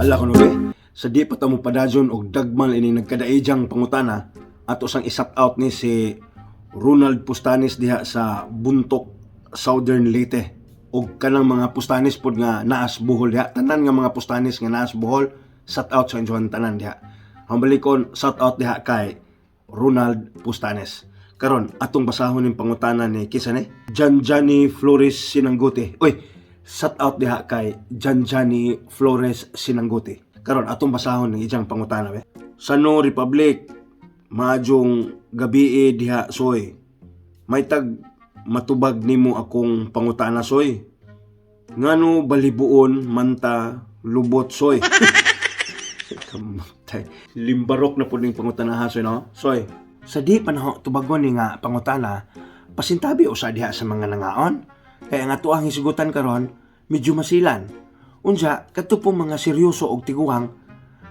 Hala ko be. Sa di pa ta mo padayon og dagmal ini nagkadaijang pangutana, ato sang i-shout out ni si Ronald Pustanis diha sa Buntok, Southern Leyte, og kanang mga Pustanis pod nga naas Bohol diha. Tanan nga mga Pustanis nga naas Bohol, shout out sa inyo tanan diha. Hambalikon, shout out diha kay Ronald Pustanes. Karon, atong basahon ning pangutana ni kinsa ni Janjani Flores Sinanggote. Uy, shout out diha kay Janjani Flores Sinanggote. Karon, atong basahon ning iyang pangutana be. Sano Republic, maayong gabi diha, soy. May tag matubag nimo akong pangutana, soy. Ngano balibuon manta lubot, soy? Kamatay. Limbarok na po ning pangutana ha, soy, no? Soy, sa di pa na tubagon ni nga pangutana, pasintabi usa diha sa mga nangaon. Kaya nga tuang hisgutan karon, medyo masilan. Unsa, kadto po mga seryoso og tiguang,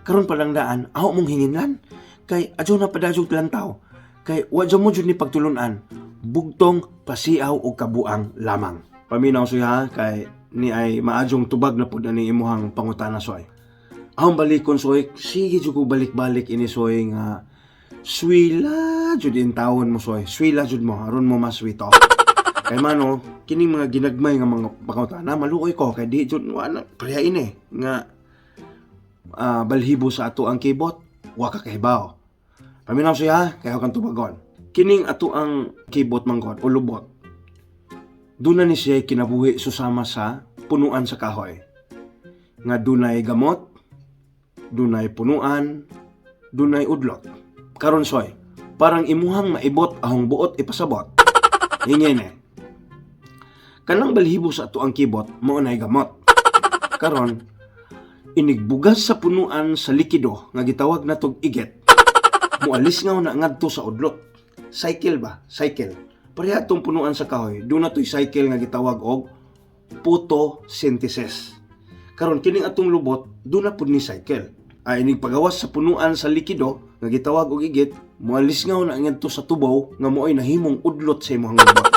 karon pa lang daan, aho mong hinginlan. Kay adyo na padajog lantaw. Kay wa mo jud ni pagtulunan, bugtong, pasiaw og kabuang lamang. Paminaw, soy, ha, kay ni ay maadjong tubag na pud ani imuhang pangutana, soy. Ahong balikon, soy, sige jud ko balik-balik ini, soy, nga swila jud in tawon mo, soy. Swila jud mo aron mo maswito. Kay mano kining mga ginagmay nga mga pangutana, maluoy ko kay di jud wa na pareha ini nga balhibo sa ato ang kibot, wa ka kahibaw. Paminaw siya kay kang tubagon. Kining ato ang kibot manggod o lubot. Doon na ni siya kinabuhi susama sa punuan sa kahoy. Nga dunay gamot, dunay punuan, dunay udlot. Karon, soy, parang imuhang maibot ahong buot ipasabot. Ingin eh. Kanang balhibo sa ato ang kibot, mao nay gamot. Karon, inigbugas sa punuan sa likido nga gitawag na tog igit. Mualis nga na ngadto sa udlot. Cycle ba? Cycle. Pareha tong punuan sa kahoy, doon na to'y cycle nga gitawag og photosynthesis. Karon, kining atong lubot, doon na pud ni cycle. Ay inig pagawas sa punuan sa likido nga gitawag og igit, mualis nga na ngadto sa tubaw nga mo'y nahimong udlot sa imong lubot.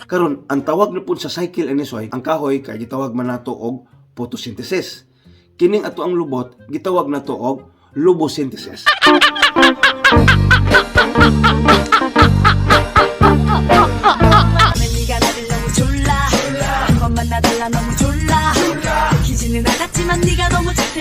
Karon, ang tawag na pud sa cycle ani, soy, ang kahoy kay gitawag man nato og photosynthesis. Kining ato ang lubot, gitawag nato og lubosynthesis. 네가 나를 너무 졸라 한 번만 놔달라. 너무 졸라 들키지는 않았지만 네가 너무 자꾸